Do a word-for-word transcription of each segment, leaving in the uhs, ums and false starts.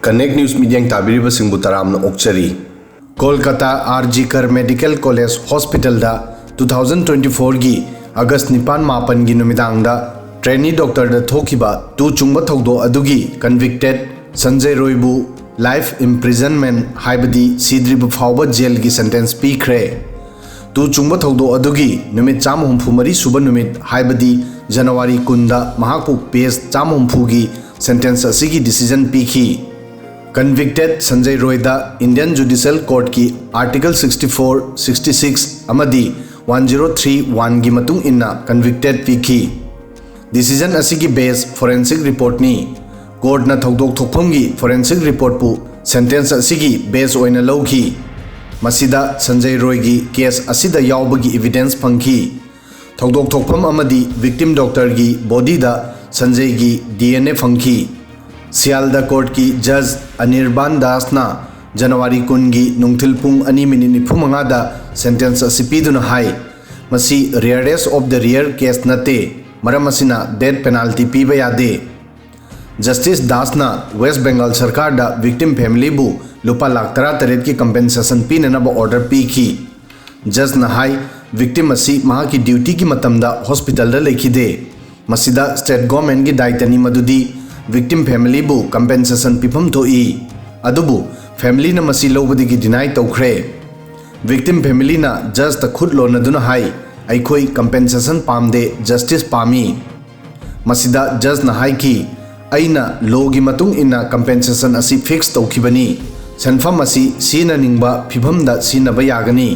Connect News ꯃꯤꯠꯌꯦꯡ ꯇꯥꯕꯤꯔꯤꯕꯁꯤꯡꯕꯨ ꯇꯔꯥꯝꯅ ꯑꯣꯛꯆꯔꯤ꯫ Kolkata R G ꯀꯔ ꯃꯦꯗꯤꯀꯦꯜ ꯀꯣꯂꯦꯖ ꯍꯣꯁꯄꯤꯇꯥꯜꯗ two thousand twenty fourꯒꯤ ꯑꯥꯒꯁ ꯅꯤꯄꯥꯟ ꯃꯥꯄꯟꯒꯤ ꯅꯨꯃꯤꯗꯥꯡꯗ ꯇ꯭ꯔꯦꯅꯤ ꯗꯣꯛꯇꯔꯗ ꯊꯣꯛꯈꯤꯕ ꯇꯨ ꯆꯨꯡꯕ ꯊꯧꯗꯣꯛ ꯑꯗꯨꯒꯤ ꯀꯟꯚꯤꯛꯇꯦꯠ ꯁꯟꯖꯌ ꯔꯣꯏꯕꯨ ꯂꯥꯏꯐ ꯏꯝꯄ꯭ꯔꯤꯖꯟꯃꯦꯟ, ꯍꯥꯏꯕꯗꯤ ꯁꯤꯗ꯭ꯔꯤꯕ ꯐꯥꯎꯕ ꯖꯦꯜꯒꯤ ꯁꯦꯟꯇꯦꯟꯁ ꯄꯤꯈ꯭ꯔꯦ꯫ ꯇꯨ ꯆꯨꯡꯕ ꯊꯧꯗꯣꯛ ꯑꯗꯨꯒꯤ ꯅꯨꯃꯤꯠ ꯆꯥꯝꯃ ꯍꯨꯝꯐꯨ ꯃꯔꯤ ꯁꯨꯕ ꯅꯨꯃꯤꯠ, ꯍꯥꯏꯕꯗꯤ ꯖꯅꯋꯥꯔꯤ ꯀꯨꯟꯗ ꯃꯍꯥꯛꯄꯨ ꯄꯦꯖ ꯆꯥꯝꯃ ꯍꯨꯝꯐꯨꯒꯤ ꯁꯦꯟꯇꯦꯟꯁ ꯑꯁꯤꯒꯤ ꯗꯤꯁꯤꯖꯟ ꯄꯤꯈꯤ꯫ ꯀꯟꯚꯤꯛꯇꯦꯠ ꯁꯟꯖꯌ ꯔꯣꯏꯗ ꯏꯟꯗꯤꯌꯟ ꯖꯨꯗꯤꯁꯤꯌꯦꯜ ꯀꯣꯔꯠꯀꯤ article sixty four, sixty six ꯑꯃꯗꯤ one zero three one ꯒꯤ ꯃꯇꯨꯡ ꯏꯟꯅ ꯀꯟꯚꯤꯛꯇꯦꯠ ꯄꯤꯈꯤ꯫ ꯗꯤꯁꯤꯖꯟ ꯑꯁꯤꯒꯤ ꯕꯦꯖ ꯐꯣꯔꯦꯟꯁꯤꯛ ꯔꯤꯄꯣꯔꯠꯅꯤ꯫ ꯀꯣꯔꯠꯅ ꯊꯧꯗꯣꯛ ꯊꯣꯛꯐꯝꯒꯤ ꯐꯣꯔꯦꯟꯁꯤꯛ ꯔꯤꯄꯣꯔꯠꯄꯨ ꯁꯦꯟꯇꯦꯟꯁ ꯑꯁꯤꯒꯤ ꯕꯦꯖ ꯑꯣꯏꯅ ꯂꯧꯈꯤ꯫ ꯃꯁꯤꯗ ꯁꯟꯖꯌ ꯔꯣꯏꯒꯤ ꯀꯦꯁ ꯑꯁꯤꯗ ꯌꯥꯎꯕꯒꯤ ꯏꯚꯤꯗꯦꯟꯁ ꯐꯪꯈꯤ꯫ ꯊꯧꯗꯣꯛ ꯊꯣꯛꯐꯝ ꯑꯃꯗꯤ ꯚꯤꯛꯇꯤꯝ ꯗꯣꯛꯇꯔꯒꯤ ꯕꯣꯗꯤꯗ ꯁꯟꯖꯌꯒꯤ ꯗꯤ ꯑꯦꯟ ꯑꯦ ꯐꯪꯈꯤ꯫ ꯁꯤꯌꯥꯜꯗ ꯀꯣꯔꯠꯀꯤ ꯖꯖ ꯑꯅꯤꯔꯕꯥꯟ ꯗꯥꯁꯅ ꯖꯅꯋꯥꯔꯤ ꯀꯨꯟꯒꯤ ꯅꯨꯡꯊꯤꯜ ꯄꯨꯡ ꯑꯅꯤ ꯃꯤꯅꯤꯠ ꯅꯤꯐꯨ ꯃꯉꯥꯗ ꯁꯦꯟꯇꯦꯟꯁ ꯑꯁꯤ ꯄꯤꯗꯨꯅ ꯍꯥꯏ, "ꯃꯁꯤ rarest of the rare case ꯅꯠꯇꯦ, ꯃꯔꯝ ꯑꯁꯤꯅ ꯗꯦꯊ ꯄꯦꯅꯥꯜꯇꯤ ꯄꯤꯕ ꯌꯥꯗꯦ"꯫ ꯖꯁꯇꯤꯁ ꯗꯥꯁꯅ ꯋꯦꯁ ꯕꯦꯡꯒꯥꯜ ꯁꯔꯀꯥꯔꯗ ꯚꯤꯛꯇꯤꯝ ꯐꯦꯃꯤꯂꯤꯕꯨ ꯂꯨꯄꯥ ꯂꯥꯈ ꯇꯔꯥꯇꯔꯦꯠꯀꯤ ꯀꯝꯄꯦꯟꯁꯦꯁꯟ ꯄꯤꯅꯅꯕ ꯑꯣꯔꯗꯔ ꯄꯤꯈꯤ꯫ ꯖꯖꯅ ꯍꯥꯏ, ꯚꯤꯛꯇꯤꯝ ꯑꯁꯤ ꯃꯍꯥꯛꯀꯤ ꯗ꯭ꯌꯨꯇꯤꯒꯤ ꯃꯇꯝꯗ ꯍꯣꯁꯄꯤꯇꯥꯜꯗ ꯂꯩꯈꯤꯗꯦ꯫ ꯃꯁꯤꯗ ꯁ꯭ꯇꯦꯠ ꯒꯣꯔꯃꯦꯟꯒꯤ ꯗꯥꯏꯇꯅꯤ ꯃꯗꯨꯗꯤ ꯚꯤꯛꯇꯤꯝ ꯐꯦꯃꯤꯂꯤꯕꯨ ꯀꯝꯄꯦꯟꯁꯦꯁꯟ ꯄꯤꯐꯝ ꯊꯣꯛꯏ꯫ ꯑꯗꯨꯕꯨ ꯐꯦꯃꯤꯂꯤꯅ ꯃꯁꯤ ꯂꯧꯕꯗꯒꯤ ꯗꯤꯅꯥꯏ ꯇꯧꯈ꯭ꯔꯦ꯫ ꯚꯤꯛꯇꯤꯝ ꯐꯦꯃꯤꯂꯤꯅ ꯖꯖꯇ ꯈꯨꯠ ꯂꯣꯟꯅꯗꯨꯅ ꯍꯥꯏ, "ꯑꯩꯈꯣꯏ ꯀꯝꯄꯦꯟꯁꯦꯁꯟ ꯄꯥꯝꯗꯦ, ꯖꯁꯇꯤꯁ ꯄꯥꯝꯃꯤ"꯫ ꯃꯁꯤꯗ ꯖꯖꯅ ꯍꯥꯏꯈꯤ, "ꯑꯩꯅ ꯂꯣꯒꯤ ꯃꯇꯨꯡ ꯏꯟꯅ ꯀꯝꯄꯦꯟꯁꯦꯁꯟ ꯑꯁꯤ ꯐꯤꯛꯁ ꯇꯧꯈꯤꯕꯅꯤ꯫ ꯁꯦꯟꯐꯝ ꯑꯁꯤ ꯁꯤꯖꯤꯟꯅꯅꯤꯡꯕ ꯐꯤꯚꯝꯗ ꯁꯤꯖꯤꯟꯅꯕ ꯌꯥꯒꯅꯤ꯫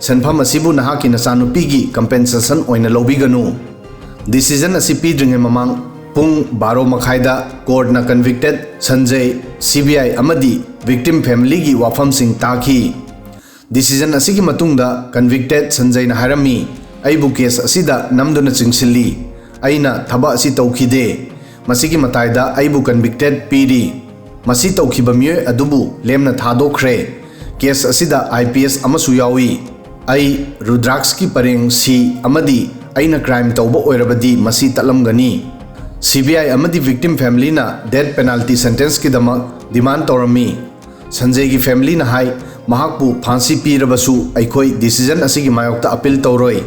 ꯁꯦꯟꯐꯝ ꯑꯁꯤꯕꯨ ꯅꯍꯥꯛꯀꯤ ꯅꯆꯥꯅꯨꯄꯤꯒꯤ ꯀꯝꯄꯦꯟꯁꯦꯁꯟ ꯑꯣꯏꯅ ꯂꯧꯕꯤꯒꯅꯨ"꯫ ꯗꯤꯁꯤꯖꯟ ꯑꯁꯤ ꯄꯤꯗ꯭ꯔꯤꯉꯩ ꯃꯃꯥꯡ ꯄꯨꯡ ꯕꯥꯔꯣ ꯃꯈꯥꯏꯗ ꯀꯣꯔꯠꯅ ꯀꯟꯚꯤꯛꯇꯦꯠ ꯁꯟꯖꯌ ꯁꯤ ꯕꯤ ꯑꯥꯏ ꯑꯃꯗꯤ ꯚꯤꯛꯇꯤꯝ ꯐꯦꯃꯤꯂꯤꯒꯤ ꯋꯥꯐꯝꯁꯤꯡ ꯇꯥꯈꯤ꯫ ꯗꯤꯁꯤꯖꯟ ꯑꯁꯤꯒꯤ ꯃꯇꯨꯡꯗ ꯀꯟꯚꯤꯛꯇꯦꯠ ꯁꯟꯖꯌꯅ ꯍꯥꯏꯔꯝꯃꯤ, "ꯑꯩꯕꯨ ꯀꯦꯁ ꯑꯁꯤꯗ ꯅꯝꯗꯨꯅ ꯆꯤꯡꯁꯤꯜꯂꯤ꯫ ꯑꯩꯅ ꯊꯕꯛ ꯑꯁꯤ ꯇꯧꯈꯤꯗꯦ꯫ ꯃꯁꯤꯒꯤ ꯃꯇꯥꯏꯗ ꯑꯩꯕꯨ ꯀꯟꯚꯤꯛꯇꯦꯠ ꯄꯤꯔꯤ꯫ ꯃꯁꯤ ꯇꯧꯈꯤꯕ ꯃꯤꯑꯣꯏ ꯑꯗꯨꯕꯨ ꯂꯦꯝꯅ ꯊꯥꯗꯣꯛꯈ꯭ꯔꯦ꯫ ꯀꯦꯁ ꯑꯁꯤꯗ ꯑꯥꯏ ꯄꯤ ꯑꯦꯁ ꯑꯃꯁꯨ ꯌꯥꯎꯏ꯫ ꯑꯩ ꯔꯨꯗ꯭ꯔꯥꯛꯁꯀꯤ ꯄꯔꯦꯡ ꯁꯤ ꯑꯃꯗꯤ ꯑꯩꯅ ꯀ꯭ꯔꯥꯏꯝ ꯇꯧꯕ ꯑꯣꯏꯔꯕꯗꯤ ꯃꯁꯤ ꯇꯠꯂꯝꯒꯅꯤ"꯫ ꯁꯤ ꯕꯤ ꯑꯥꯏ ꯑꯃꯗꯤ victim family ꯅ death penalty sentence ꯀꯤꯗꯃꯛ demand ꯇꯧꯔꯝꯃꯤ꯫ ꯁꯟꯖꯌꯒꯤ family ꯅ ꯍꯥꯏ, ꯃꯍꯥꯛꯄꯨ ꯐꯥꯟꯁꯤ ꯄꯤꯔꯕꯁꯨ ꯑꯩꯈꯣꯏ decision ꯑꯁꯤꯒꯤ ꯃꯥꯌꯣꯛꯇ appeal ꯇꯧꯔꯣꯏ꯫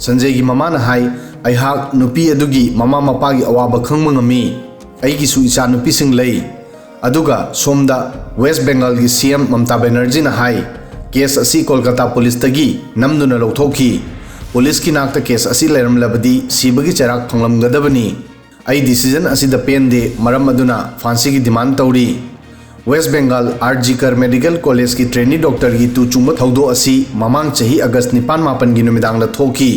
ꯁꯟꯖꯌꯒꯤ ꯃꯃꯥꯅ ꯍꯥꯏ, ꯑꯩꯍꯥꯛ ꯅꯨꯄꯤ ꯑꯗꯨꯒꯤ ꯃꯃꯥ ꯃꯄꯥꯒꯤ ꯑꯋꯥꯕ ꯈꯪꯕ ꯉꯝꯃꯤ꯫ ꯑꯩꯒꯤꯁꯨ ꯏꯆꯥ ꯅꯨꯄꯤꯁꯤꯡ ꯂꯩ꯫ ꯑꯗꯨꯒ ꯁꯣꯝꯗ West Bengal ꯒꯤ C M ꯃꯝꯇꯥ ꯕꯦꯅꯔꯖꯤꯅ ꯍꯥꯏ, case ꯑꯁꯤ ꯀꯣꯜꯀꯇꯥ ꯄꯨꯂꯤꯁꯇꯒꯤ ꯅꯝꯗꯨꯅ ꯂꯧꯊꯣꯛꯈꯤ꯫ ꯄꯨꯂꯤꯁꯀꯤ ꯅꯥꯛꯇ case ꯑꯁꯤ ꯂꯩꯔꯝꯂꯕꯗꯤ ꯁꯤꯕꯒꯤ ꯆꯩꯔꯥꯛ ꯐꯪꯂꯝꯒꯗꯕꯅꯤ꯫ ꯑꯩ decision ꯑꯁꯤꯗ ꯄꯦꯟꯗꯦ, ꯃꯔꯝ ꯑꯗꯨꯅ ꯐꯥꯟꯁꯤꯒꯤ demand ꯇꯧꯔꯤ꯫ West Bengal R G Kar Medical College ꯀꯤ trainee doctor ꯒꯤ ꯇꯨ ꯆꯨꯡꯕ ꯊꯧꯗꯣꯛ ꯑꯁꯤ ꯃꯃꯥꯡ ꯆꯍꯤ August ꯅꯤꯄꯥꯟ ꯃꯥꯄꯟꯒꯤ ꯅꯨꯃꯤꯗꯥꯡꯗ ꯊꯣꯛꯈꯤ꯫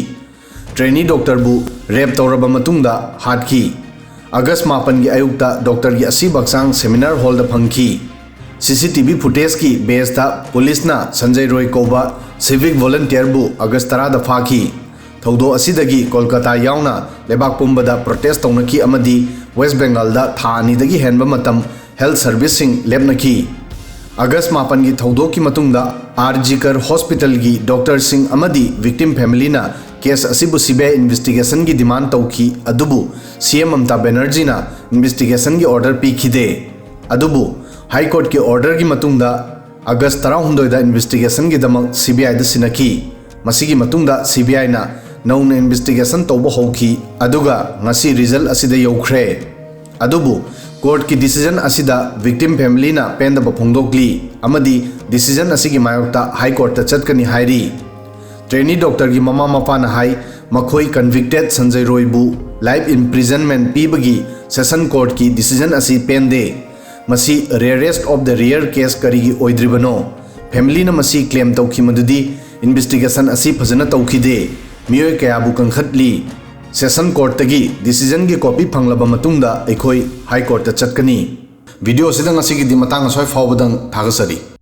Trainee doctor ꯕꯨ rape ꯇꯧꯔꯕ ꯃꯇꯨꯡꯗ ꯍꯥꯠꯈꯤ꯫ August ꯃꯥꯄꯟꯒꯤ ꯑꯌꯨꯛꯇ doctor ꯒꯤ ꯑꯁꯤꯕ ꯍꯛꯆꯥꯡ seminar hall ꯗ ꯐꯪꯈꯤ꯫ C C T V footage ꯀꯤ base ꯇ ꯄꯨꯂꯤꯁꯅ ꯁꯟꯖꯌ ꯔꯣꯏ ꯀꯧꯕ civic volunteer ꯕꯨ August ꯇꯔꯥꯗ ꯐꯥꯈꯤ꯫ ꯊꯧꯗꯣꯛ ꯑꯁꯤꯗꯒꯤ ꯀꯣꯜꯀꯇꯥ ꯌꯥꯎꯅ ꯂꯩꯕꯥꯛ ꯄꯨꯝꯕꯗ protest ꯇꯧꯅꯈꯤ ꯑꯃꯗꯤ West Bengal ꯗ ꯊꯥ ꯑꯅꯤꯗꯒꯤ ꯍꯦꯟꯕ ꯃꯇꯝ health service ꯁꯤꯡ ꯂꯦꯞꯅꯈꯤ꯫ August ꯃꯥꯄꯟꯒꯤ ꯊꯧꯗꯣꯛꯀꯤ ꯃꯇꯨꯡꯗ R G Kar hospital ꯒꯤ doctor ꯁꯤꯡ ꯑꯃꯗꯤ victim family ꯅ case ꯑꯁꯤꯕꯨ C B I investigation ꯒꯤ demand ꯇꯧꯈꯤ, ꯑꯗꯨꯕꯨ C M ꯃꯝꯇꯥ ꯕꯦꯅꯔꯖꯤꯅ investigation ꯒꯤ order ꯄꯤꯈꯤꯗꯦ꯫ ꯑꯗꯨꯕꯨ High Court ꯀꯤ order ꯒꯤ ꯃꯇꯨꯡꯗ August ꯇꯔꯥꯍꯨꯝꯗꯣꯏꯗ investigation ꯒꯤꯗꯃꯛ C B I ꯗ ꯁꯤꯟꯅꯈꯤ꯫ ꯃꯁꯤꯒꯤ ꯃꯇꯨꯡꯗ C B I ꯅ ꯅꯧꯅ investigation ꯇꯧꯕ ꯍꯧꯈꯤ, ꯑꯗꯨꯒ ꯉꯁꯤ result ꯑꯁꯤꯗ ꯌꯧꯈ꯭ꯔꯦ꯫ ꯑꯗꯨꯕꯨ court ꯀꯤ decision ꯑꯁꯤꯗ victim family ꯅ ꯄꯦꯟꯗꯕ ꯐꯣꯡꯗꯣꯛꯂꯤ ꯑꯃꯗꯤ decision ꯑꯁꯤꯒꯤ ꯃꯥꯌꯣꯛꯇ High Court ꯇ ꯆꯠꯀꯅꯤ ꯍꯥꯏꯔꯤ꯫ Trainee doctor ꯒꯤ ꯃꯃꯥ ꯃꯄꯥꯅ ꯍꯥꯏ, ꯃꯈꯣꯏ convicted ꯁꯟꯖꯌ ꯔꯣꯏꯕꯨ life imprisonment ꯄꯤꯕꯒꯤ session court ꯀꯤ decision ꯑꯁꯤ ꯄꯦꯟꯗꯦ꯫ ꯃꯁꯤ rarest of the rare case ꯀꯔꯤꯒꯤ ꯑꯣꯏꯗ꯭ꯔꯤꯕꯅꯣ? Family ꯅ ꯃꯁꯤ claim ꯇꯧꯈꯤ ꯃꯗꯨꯗꯤ investigation ꯑꯁꯤ ꯐꯖꯅ ꯇꯧꯈꯤꯗꯦ, ꯃꯤꯑꯣꯏ ꯀꯌꯥꯕꯨ ꯀꯟꯈꯠꯂꯤ꯫ Session court ꯇꯒꯤ decision ꯒꯤ copy ꯐꯪꯂꯕ ꯃꯇꯨꯡꯗ ꯑꯩꯈꯣꯏ High Court ꯇ ꯆꯠꯀꯅꯤ꯫ Video ꯑꯁꯤꯗ ꯉꯁꯤꯒꯤꯗꯤ ꯃꯇꯥꯡ ꯑꯁ꯭ꯋꯥꯏ ꯐꯥꯎꯕꯗꯪ꯫ ꯊꯥꯒꯠꯆꯔꯤ꯫